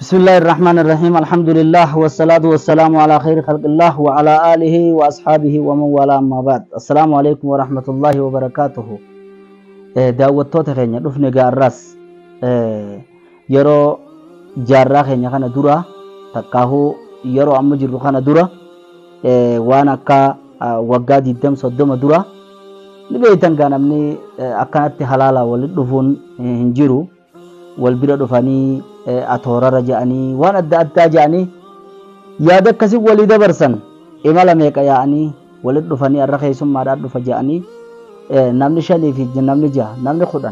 بسم الله الرحمن الرحيم الحمد لله والصلاة والسلام على خير خلق الله وعلى آله وأصحابه ومن والاه أما بعد السلام عليكم ورحمة الله وبركاته. Daawwattoota keenya dhufne gaarraas yeroo jaarraa keenya kana dura takkaahuu yeroo amma jirru kana dura waan akka waggaa 20-30 dura ni beektan gaa namni akkanatti halaala walitti dhufuun hin jiru wal bira dhufanii atoorara jedhanii waan adda addaa jedhanii yaada akkasii walii dabarsan imala meeqa yaa'anii walitti dhufanii har'a keessummaadhaan dhufa jedhanii namni 5 fi namni 6 namni 10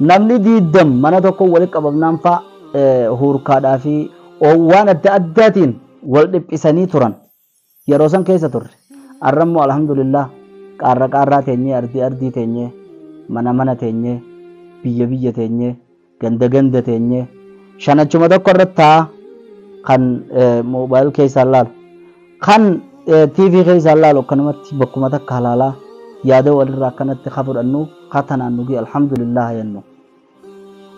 namni 20 mana tokko walitti qabamnaan fa'a huurkaadhaa fi waan adda addaatiin wal dhiphisanii turan yeroo san keessa turre. Arrammoo alhamdulillah qaarra qaarraa teenyee ardii ardii teenyee mana mana teenyee biyya biyya teenyee ganda ganda teenyee shanachuma tokko irratti ta'a kan moobaayil keessaan laalu kan TV keessaan laalu akkanumatti bakkuma takka halaalaa yaada walirraa akkanatti ka fudhannu ka tanaan nugi alhamdulillah jennu.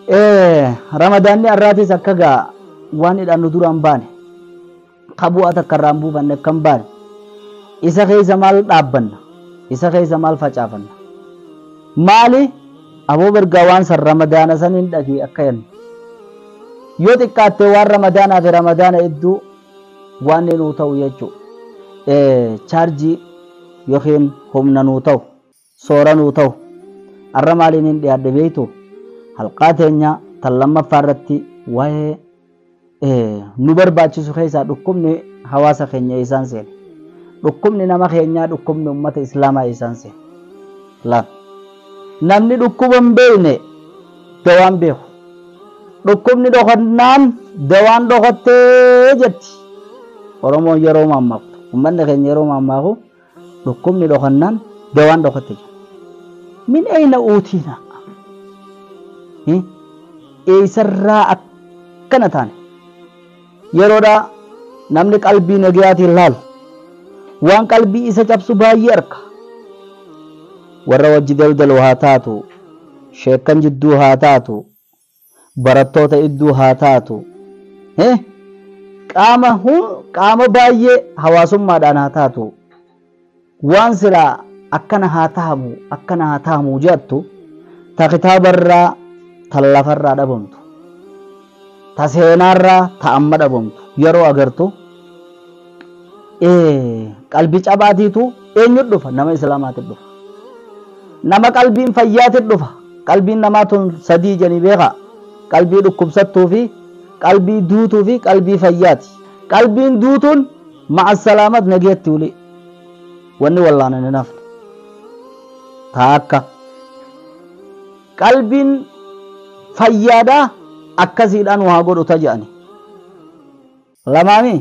Ramadaanni har'aatis akka gaa waan hidhannu duraan baane ka bu'aa takka irraan buufanne akka hin baane isa keessa maal dhaabbanna isa keessa maal facaafanna maali aboo bergaa waan san ramadaana san hin dhagee akka jennu yoo xiqqaatte waan ramadaanaa fi ramadaana hedduu waan nuu ta'u jechuu chaarjii yookiin humna nuu ta'u soora nuu ta'u har'a maaliin hin dhiyaadhe beektu halqaa teenya tan lammaffaa irratti waa'ee nu barbaachisu keessaa dhukkubni hawaasa keenya isaan seene dhukkubni nama keenyaa dhukkubni ummata islaamaa isaan seene laal namni dhukkuba hin beekne dawaan beeku dhukkubni dhokannaan dawaan dhokattee jetti Oromoon yeroo mammaaktu ummanni keenya yeroo mammaaku dhukkubni dhokannaan dawaan dhokatte jedha. Min ayna uutiina eessarraa akkana taane yeroodha namni qalbii nagayaatiin laalu waan qalbii isa cabsu baay'ee arka warra wajji daldalu haa taatu sheekkan jidduu haa taatu barattoota idduu haa taatu qaama baay'ee hawaasummaadhaan haa taatu waan silaa akkana haa tahamu akkana haa tahamu jettu ta kitaabarraa ta lafarraa dhabamtu ta seenaarraa ta amma dhabamtu yeroo agartu qalbii cabaatiitu eenyu dhufa nama islaamaatti dhufa nama qalbiin fayyaatti dhufa qalbiin namaa tun sadii jedhanii beekaa qalbii dhukkubsattuu fi qalbii duutuu fi qalbii fayyaati qalbiin duutuun ma'a salaamat nageetti uli wanni wallaanan hin hafne taakka qalbiin fayyaadhaa akkasiidhaan waa godhu ta jedhani lamaami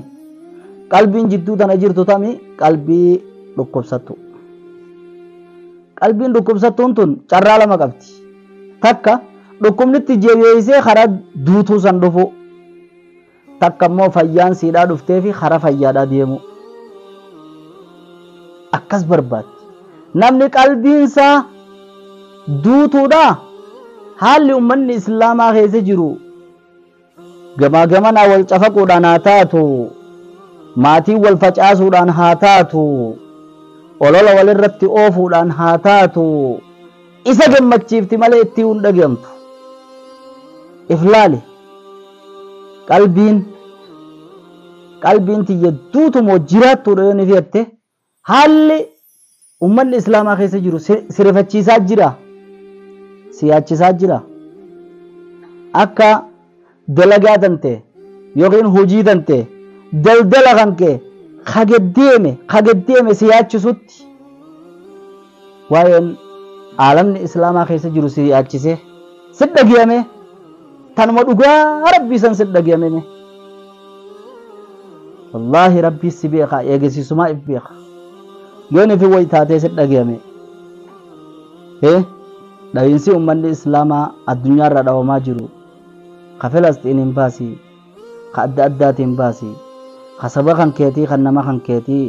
qalbiin jidduu tana jirtu tami qalbii dhukkubsattu qalbiin dhukkubsattuun tun carraa lama qabdi takka dhukkubnitti jeebi'eessee karaa duutuu san dhufu takka immoo fayyaan siidhaa dhuftee fi karaa fayyaadhaa deemu akkas barbaaddi namni qalbiinsaa duutuudha haalli ummanni islaamaa keessa jiru gamaa gamanaa wal cafaquudhaan haa taatu maatii wal facaasuudhaan haa taatu olola walirratti oofuudhaan haa taatu isa gammachiifti malee itti hin dhagamtu iflaali qalbiin tiyya duutumoo jiraattuudha yoo ni feette haalli ummanni islaamaa keessa jiru sirrifachiisaa jira siyaachisaa jira akka dalagaa tante yookiin hojii tante daldala kan kee kageddeeme siyaachisutti waa'een aalamni islaamaa keessa jiru siyaachise si dhagiyame tanuma dhugaa rabbii san si dhagiyame wallaahi rabbii si beeka eegisiisumaa if beeka yoon ifi wayi taatee si dhagiyame dhabiinsi ummanni islaamaa addunyaarra dhawamaa jiru ka Filasxiiniin baasii ka adda addaatiin baasii ka saba kan keetii kan nama kan keetii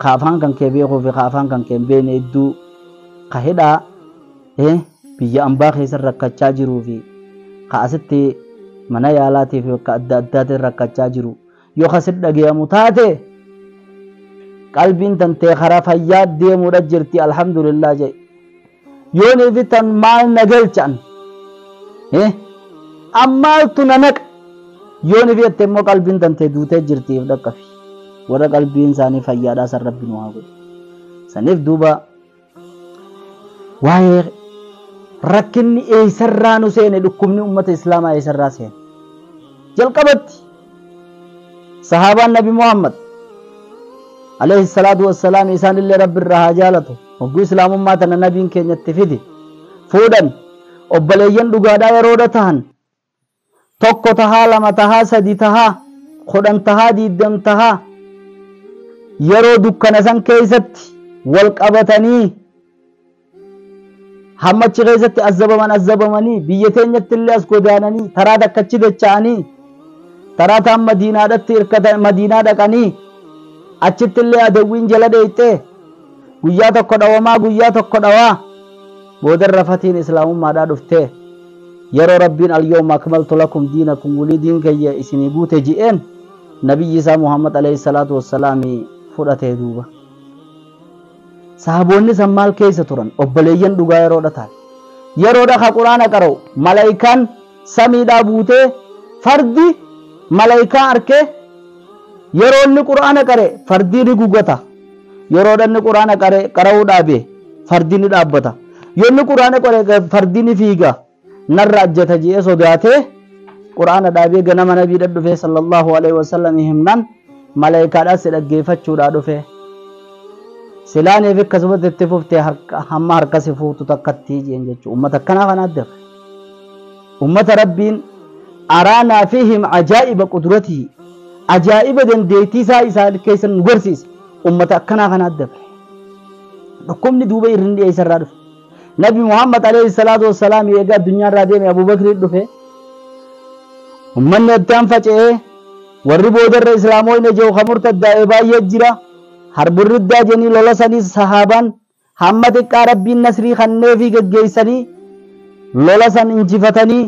ka afaan kan kee beekuu fi ka afaan kan kee hin beekne hedduu ka hidhaa biyya ambaa keessa rakkachaa jiruu fi ka asitti Mana yaalaatiif bakka adda addaatiin rakkachaa jiru yoo kasit dhageeyamu taate qalbiin tantee karaa fayyaa deemuudha jirti alhamdulillah jedhe. Yoon ifitan maal na galchan ammaaltu na naqa yoon ifette immoo qalbiin tantee duutee jirtiif dhaqqafi warra qalbiin isaanii fayyaadhaa san rabbi nu haa godhu. Saniif duuba waa'ee rakkinni eessarraa nu seene dhukkubni ummata islaamaa eessarraa seene jalqabatti sahaabaan nabi Muhammad alayhi salaatu wassalaam isaanillee rabbi irraa haa jaalatu hogguu islaamummaa tana nabiin keenyatti fide fuudhan obboleeyyan dhugaadhaa yeroodha tahan tokko tahaa lama tahaa sadi tahaa 10 tahaa 20 tahaa yeroo dukkana san keessatti wal qabatanii hammachi keessatti azzabamanii biyya teenyatti illee as godaananii taraa takkachi dacha'anii taraa taan madiinaadhatti hirkatan madiinaa dhaqanii achitti illee adawwiin jala dheeyxee guyyaa tokko dhawamaa guyyaa tokko dhawaa boodarra fatiin islaamummaadhaa dhuftee yeroo rabbiin alyawma akmaltu lakum diinakum walii diin kiyya isinii guute ji'een nabiyyi isaa Muhammad alayhi salaatu wassalaami fudhatee duuba. Sahaboonni san maal keessa turan obboleeyyan dhugaa yeroodha taate yeroodha ka quraana qara'u malaayikaan samiidhaa buutee fardi malaayikaa arkee yeroo inni quraana qare fardi ni gugata yeroo inni quraana qare qara'uu dhaabe fardi ni dhaabbata yoo inni quraana qare fardi ni fiiga narra ajjata ji'ee sodaatee quraana dhaabee ganama nabiidha dhufee sallallahu alaihi wasallam himnaan malaayikaadhaas si dhaggeeffachuudhaa dhufee silaaniif akkasumatti itti fuftee hamma harka si fuutu takkatti jeen jechuudha. Ummata akkanaa kana adda. Ummata rabbiin araanaa fihim ajaa'iba qudratihi ajaa'iba dandeettii isaa isaan keessa nu garsiise ummata akkanaa kana adda. Dhukkubni duuba irri dhiyeessarraa dhufe. Nabi Muhammad alayhi salaatu wassalaam eegaa addunyaarraa deeme Abubakri dhufe. Ummanni addaan faca'ee warri boodarra islaamoonni jiru kan murtaddaa'e baay'ee jira. Harbirriddaa jenii lola sanii sahaabaan hamma xiqqaa rabbiin nasrii kanneefii geggeessanii lola san injifatanii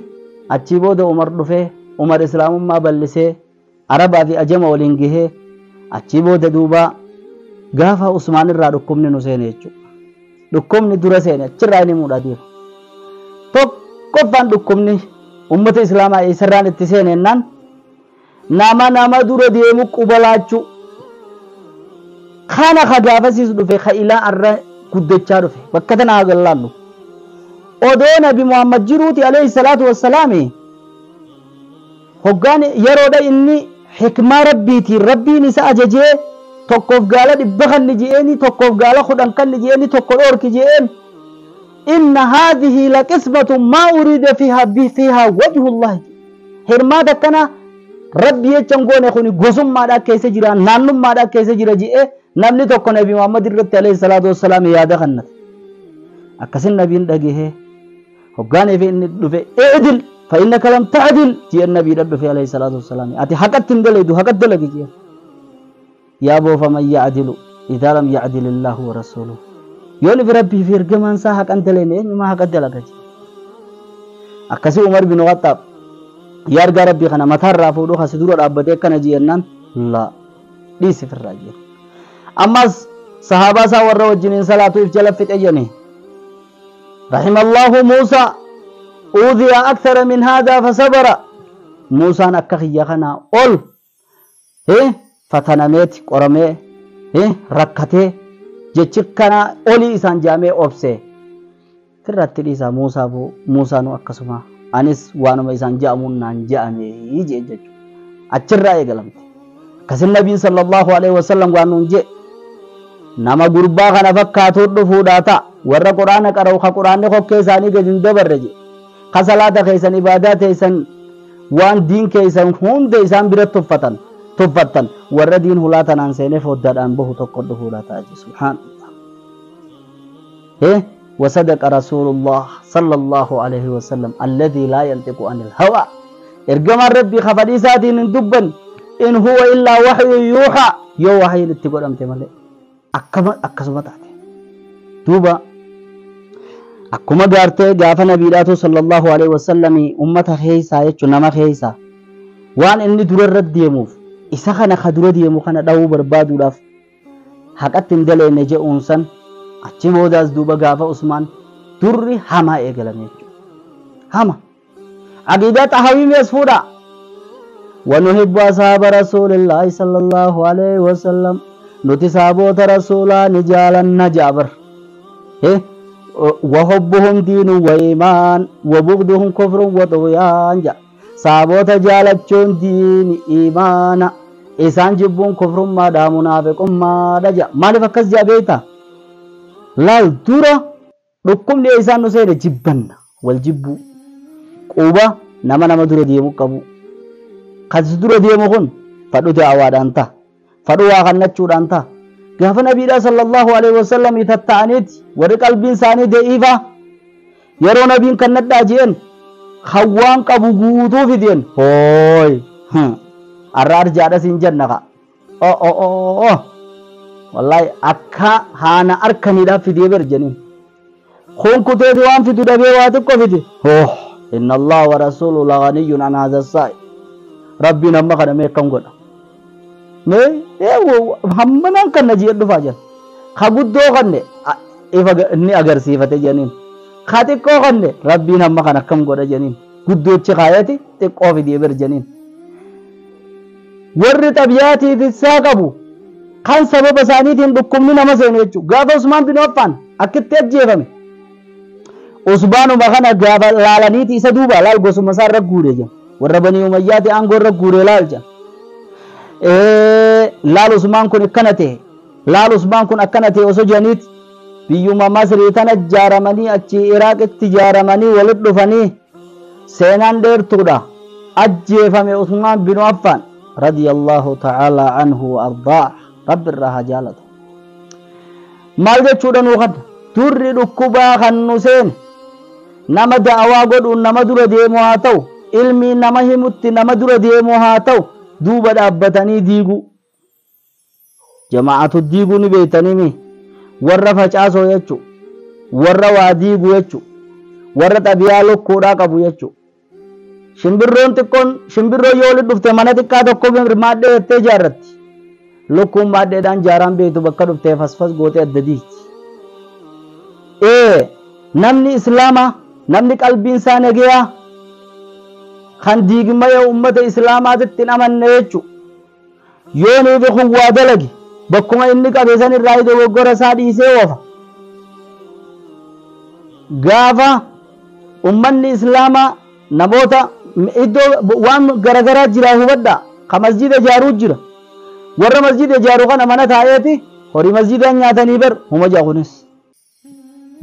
achii booda Umar dhufee Umar islaamummaa bal'isee Arabaa fi ajama waliin gahee achii booda duuba gaafa Usmaan irraa dhukkubni nu seene jechuudha. Dhukkubni dura seene achirraa inni mudhateef. Tokkoffaan dhukkubni ummata islaamaa eessarraan itti seene jennaan nama dura deemu quba laachuu. Kana ka gaafasiis dhufe ka ilaa arra guddachaa dhufe bakka tana haa gallaannu. Odoo nabi Muhammad jiruuti alayhi salaatu wassalaami hoggaan yeroodha inni hikmaa rabbiitiin rabbiin isa ajajee tokkoof gaala 100 kan ji'eeni tokkoof gaala 10 kan ji'eeni tokko dhoorki ji'een inna haadhihi laqismatu maa uriida fiihaa wajhullahi hirmaata akkana rabbi jechan goone kuni gosummaadhaa keessa jira naannummaadhaa keessa jira ji'ee namni tokko nabi Muhammad irratti alayhi salaatu wassalaam yaada kannate. Akkasin nabiin dhagahee hoggaanii fi inni dhufe i'dil fa innaka lam ta'dil ji'een nabiidha dhufe alayhi salaatu wassalaam ati haqatti hin dalaydu haqatti dalagi ji'een. Yaa boofa man ya'dilu idhaa lam ya'dil illaahu wa rasuuluhu yoon ifi rabbii fi ergamaan isaa haqan dalayne eenyumaa haqa dalaga ji'e. Akkasii Umar bin Khattaab yaa ergaa rabbii kana mataarraa fuudhuu kasi dura dhaabbatee akkana ji'ennaan laa dhiisi firraa ji'e. Ammas sahaabaa isaa warra wajjiniin salaatuuf jala fixe jenne rahimallahu Muusaa uudhiya akthara min haadaa fasabara Muusaan akka kiyya kanaa ol fatanameeti qoramee rakkatee jechi kana olii isaan jaamee obsee firratti dhiisaa Muusaanuu akkasuma anis waanuma isaan ja'amuun naan ja'amee jee jechuudha. Achirraa eegalamte. Akkasin nabiin sallallahu alaihi wasallam waan nuun jee nama gurbaa kana fakkaatuun dhufuudhaa ta'a warra quraana qara'u ka quraanni kokkee isaanii gadi hin dabarre jee ka salaata keessan ibaadaa teessan waan diin keessan hunda isaan bira tuffattan warra diin hulaa tanaan seenee foddaadhaan bahu tokko dhufuudhaa ta'a jee subhaanallah. وصدق رسول الله صلى الله عليه وسلم الذي لا ينطق عن الهوى ارجم ربي خفديساتين دبن إن هو إلا وحي يوحى يو وحي لتقول أمتي مالي akkasuma taate. Duuba Akkuma gaartee gaafa nabiidhaatu sallallahu alaihi wasallam ummata keessaa jechuun nama keessaa waan inni dura irra deemuuf isa kana ka dura deemu kana dha'uu barbaaduudhaaf haqatti hin daleenne je'uun san achi boodaas duuba gaafa Usmaan durri hamaa eegalame jechuudha. Hama. Aqiidaa Xahawii mees fuudha. ونحب أصحاب رسول الله صلى الله عليه وسلم نتي صحابة رسولا نجالا نجابر وحبهم دين وإيمان وبغضهم كفر وطغيان جا صحابة جالتشون دين إيمان إسان جبون كفر ما دا منافق ما دا جا ما لفكس جا بيتا لا دورة ركم لي إسان نسير جبن والجبو قوبة نما نما دورة ديمو قبو Kan dura deemu kun fadhu da'awaadhaan ta'a. Fadhu waa kannachuudhaan ta'a. Gaafa nabiidhaa sallallahu alaihi wasallam tatta'aniiti warri qalbiin isaanii da'iifa yeroo nabiin kannadhaa jeen hawwaan qabu guutuu fideen hooy har'a arjaadha siin jenna ka o wallaahi akka haana arkaniidhaaf fidee bar jeniin kun kuteeti waan fidu dhabee waa xiqqoo fide hoo inna allaha wa rasuuluhu laganiyyun an haadha saa'i Rabbiin amma kana mee akkam godha mee hammanaan kan na jee dhufaa jira ka guddoo kanne ifa inni agarsiifate jeniin ka xiqqoo kanne rabbiin amma kana akkam godha jeniin guddoochi kaayati xiqqoo fidee bir jeniin warri xabiyaatiif isaa qabu kan sababa isaaniitiin dhukkubni nama seenu jechuudha gaafa Usmaan bin Affaan akkitti ajjeefame Usmaanuma kana gaafa laalaniiti isa duuba laal gosuma isaa irra guure jira warra Banii Umayyaati aangoo irra guure laal jira laal Usmaan kun akkana ta'e laal Usmaan kun akkana ta'e osoo jiraniiti biyyuma Masrii tana ijaaramanii achi Iraaqitti ijaaramanii walitti dhufanii seenaan dheertuudha ajjeefame Usmaan bin Affaan radiyallahu ta'ala anhu wa ardaa rabbi irraa haa jaalatu. Maal jechuudha nuu kadda durri dhukkubaa kan nu seene nama da'awaa godhuun nama dura deemu haa ta'u ilmi nama himutti nama dura deemu haa ta'u duuba dhaabbatanii diigu jamaa'atu diiguu ni beektanii warra facaasoo jechuu warra waa diigu jechuu warra xabiyaa lukkuudhaa qabu jechuu shimbirroon xiqqoon shimbirroo yoo walitti dhufte mana xiqqaa tokko maadhee jettee ijaarratti lukkuun maadheedhaan jaaraan beektu bakka dhuftee fasfas gootee adda diiti. Namni islaamaa namni qalbiin isaa nagayaa kan diigmaya ummata islaamaatitti hin amanne jechu yoo niifi kun waa dalage bakkuma inni qabe san irraa dogoggora isaa dhiisee wafa gaafa ummanni islaamaa namoota iddoo waan garagaraa jira hubadha ka masjida ijaaruu jira warra masjida ijaaru kana mana taa'eeti horii masjidaan nyaatanii bar huma jaa kunis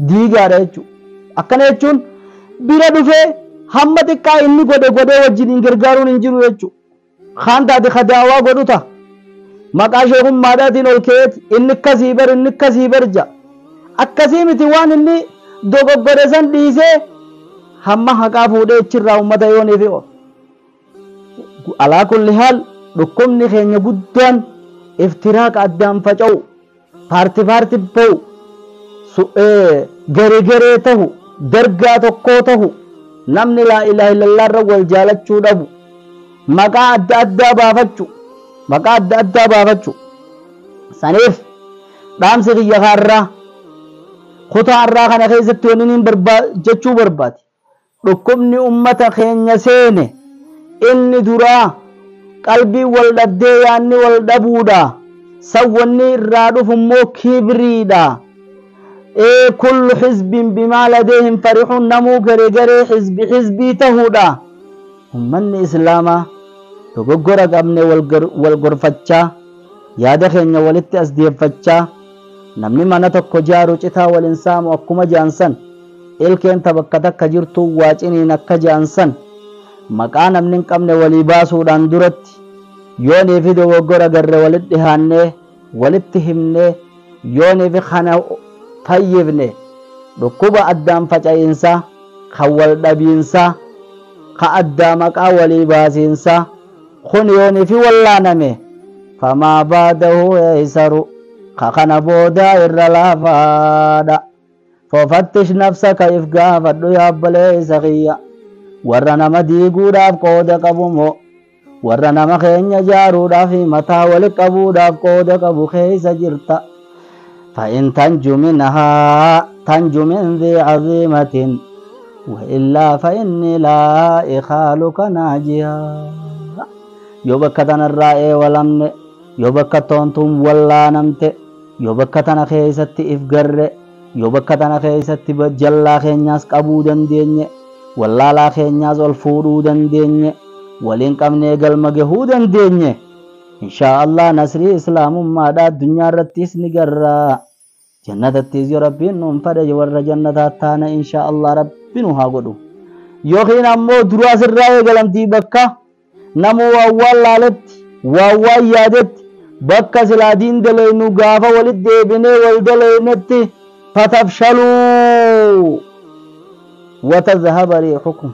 diigaadha jechuudha akkana jechuun bira dhufee hamma xiqqaa inni godhe godhee wajjin hin gargaaruun hin jiru jechuudha. Kaan taate kadaawaa godhu ta'a. Maqaa sheekummaadhaatiin ol ka'eeti inni akkasii bar inni akkasii bar ja'a. Akkasii miti waan inni dogoggore san dhiisee hamma haqaa fuudhee achirraa uummata yoonii fi alaa kulli haal dhukkubni keenya guddaan iftiraaqa addaan faca'u paarti paarti ba'u garee garee ta'u dargaa tokkoo ta'u namni laa ilaaha illallah irra wal jaalachuu dhabu maqaa adda addaa baafachuu maqaa adda addaa baafachuu saniif dhaamsi kiyya kaarraa kutaa har'aa kana keessatti wanni inni jechuu barbaade dhukkubni ummata keenya seene inni duraa qalbii wal dhabdee yaanni wal dhabuudha sawwanni irraa dhufu immoo kibriidha. Kullu xizbin bimaa ladeehim farixuun namuu garee garee xizbi xizbii tahuudha. Ummanni islaamaa dogoggora qabne wal gorfachaa yaada keenya walitti as deeffachaa namni mana tokko jaaru citaa waliin saamu akkuma jaansan ilkeen bakka takka jirtu waaciniin akka jaansan maqaa namni hin qabne walii baasuudhaan duratti yoonii fi dogoggora garre walitti dhihaannee walitti himnee yoonii fi kana fayyifne dhukkuba addaan faca'iinsaa kan wal dhabiinsaa ka addaa maqaa walii baasiinsaa kun yoonii fi wallaaname famaa baadahu eeysaru ka kana boodaa irra laafaadha. Fafattish nafsaka, if gaafadhu yaa obboleessa kiyya. Warra nama diiguudhaaf qooda qabu moo warra nama keenya jaaruudhaaf mataa wali qabuudhaaf qooda qabu keessa jirta? فإن تنجو منها تنجو من ذي عظيمة، وإلا فإني لا إخالك ناجيا. Yoo bakka tanarraa eewalamne, yoo bakka toontuun wallaanamte, yoo bakka tana keessatti if garre, yoo bakka tana keessatti jallaa keenyaas qabuu dandeenye, wallaalaa keenyaas ol fuudhuu dandeenye, waliin qabnee galma gahuu dandeenye, inshaa Allah nasrii islaamummaadha addunyaa irrattis ni garraa, jannatattis yoo Rabbiin nuun fedhe warra jannataa taana, inshaa Allah Rabbi nu haa godhu. Yookiin ammoo duraa sirraa eegalamtii bakka namuu waan waan laaletti, waan waan yaadetti, bakka silaa diin daleynu gaafa walit deebinee wal daleynetti, fatafshaluu watadhhaba riixukum,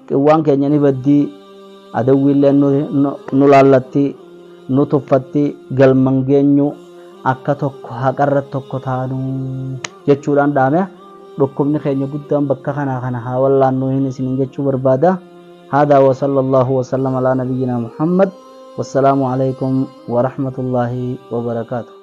qiwwaan keenya ni baddii, adawwiillee nu laallatti, nu tuffatti, galman geenyu. Akka tokko haqarra tokko taanuu jechuudhaan dhaame. Dhukkubni keenya guddaan bakka kanaa kana haa wallaannu hin isinin jechuu barbaada. هذا وصلى الله وسلم على نبينا محمد، والسلام عليكم ورحمة الله وبركاته.